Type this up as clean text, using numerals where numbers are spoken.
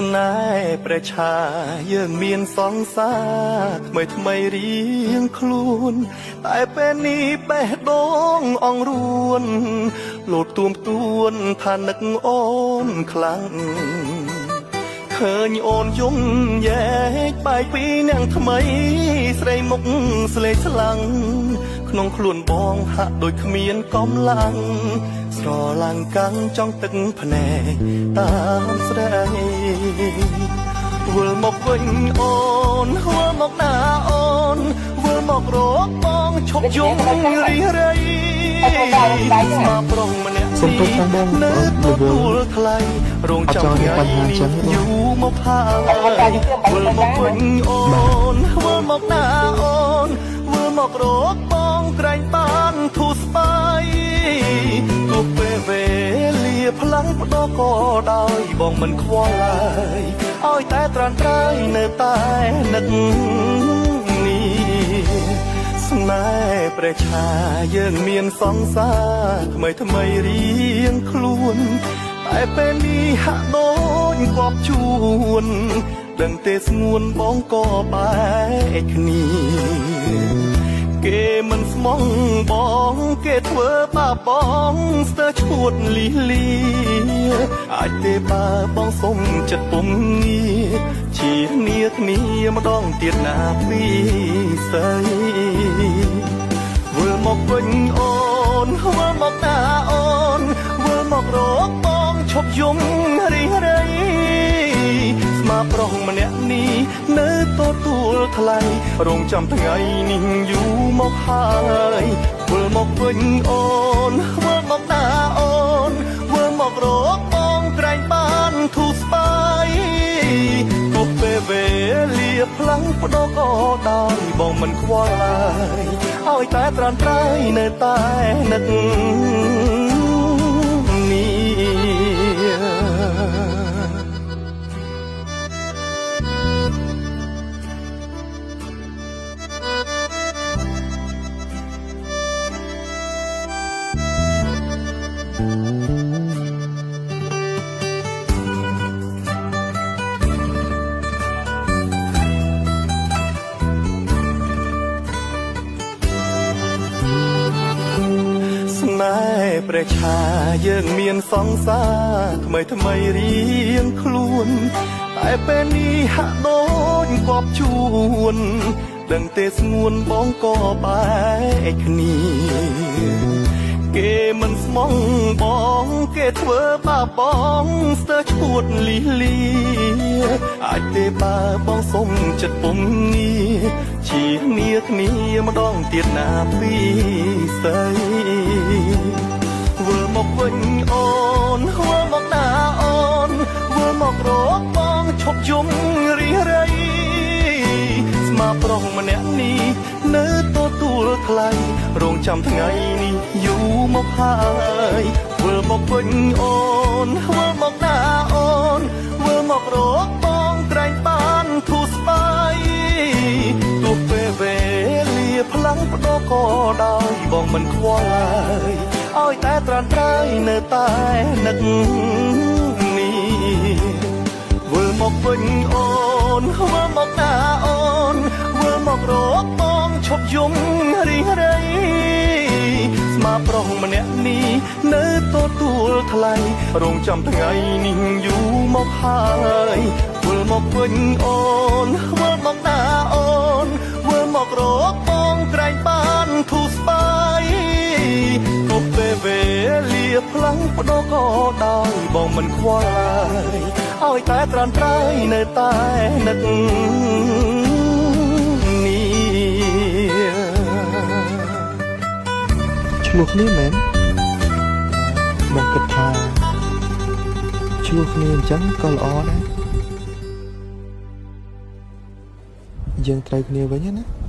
ស្នេហ៍ប្រឆាយើងមានសង្សារថ្មីថ្មីរៀងខ្លួនតែពេលនេះបេះដូងអង្រួនលោតទួមទួនថានឹកអូនខ្លាំងឃើញអូនយំយែកបែកពីនាងថ្មីស្រីមុខស្លេកស្លាំងក្នុងខ្លួនបងហាក់ដូចគ្មានកម្លាំងស្រឡាំងកាំងចង់ទឹកភ្នែកតាមស្រីវិលមកវិញអូនវិលមកណាអូនវិលមករកបងឈប់យំរីរៃស្មាប្រុសម្នាក់ សុំទោសផងបង នៅ រ ទ វល់ ទួលថ្លៃរង អត់ ចាំ ចង់មាន ថ្ងៃ បញ្ហាអញ្ចឹង នេះ ទេបង យូរមកហើយវិលមកវិញអូនវិលមកណាអូនវិលមករកបងក្រែងបានធូរស្បើយទោះពេលវេលាផ្លាំងបដក៏ដោយបងមិនខ្វល់ឡើយឲ្យតែត្រានត្រើយនៅតែនឹកនេះស្នេហ៍ប្រឆាយើងមានសង្សារថ្មីថ្មីរៀងខ្លួនតែពេលនេះហាក់ដូចគប់ជួនដឹងទេស្ងួនបងក៏បែកគ្នាគេមិនស្មងបងគេធ្វើបាបបងស្ទើរឈួតលីលីអាចទេបើបងសុំចិត្តពុំងារជានាគ្នាម្ដងទៀតណាពីសីវិលមកវិញអូនវិលមកណាអូនវិលមករកបងឈប់យំរីរៃស្មាប្រុសម្នាក់នេះនៅទទួលថ្លៃរងចាំថ្ងៃនេះយូរមកហើយវិលមកវិញអូនវិលមកណាអូនវិលមករកបងក្រែងបានធូរស្បើយទោះពេលវេលាផ្លាំងបដក៏ដោយបងមិនខ្វល់ឡើយឲ្យតែត្រានត្រើយនៅតែនឹកនេះ ស្នេហ៍ប្រឆាយើងមានសង្សារថ្មីថ្មីរៀងខ្លួនតែពេលនេះហាក់ដូចគប់ជួនដឹងទេស្ងួនបងក៏បែកគ្នាគេមិនស្មងបងគេធ្វើបាបបងស្ទើរឈួតលីលីអាចទេបើបងសុំចិត្តពុំងារជានាគ្នាម្ដងទៀតណាពីសីវិលមកវិញអូនវិលមកណាអូនវិលមករកបងឈប់យំរីរៃស្មាប្រុសម្នាក់នេះនៅទទួលថ្លៃរងចាំថ្ងៃនេះយូរមកហើយវិលមកវិញអូនវិលមកណាអូនវិលមករកបងក្រែងបានធូរស្បើយទោះពេលវេលាផ្លាំងបដក៏ដោយបងមិនខ្វល់ឡើយឲ្យតែត្រានត្រើយនៅតែនឹកនេះវិលមកវិញអូនវិលមកណាអូនវិលមករកបងឈប់យំរីរៃស្មាប្រុសម្នាក់នេះនៅទទួលថ្លៃរងចាំថ្ងៃនេះយូរមកហើយវិលមកវិញអូនវិលមកណាអូនវិលមករកបងក្រែងបានធូរស្បើយទោះពេលវេលាផ្លាំងបដក៏ដោយបងមិនខ្វល់ឡើយឲ្យតែត្រានត្រើយនៅតែនឹកនេះ ឆ្លោះគ្នាមែនបងគិតថាឆ្លោះគ្នាអញ្ចឹងក៏ល្អដែរយើងត្រូវគ្នាវិញណា។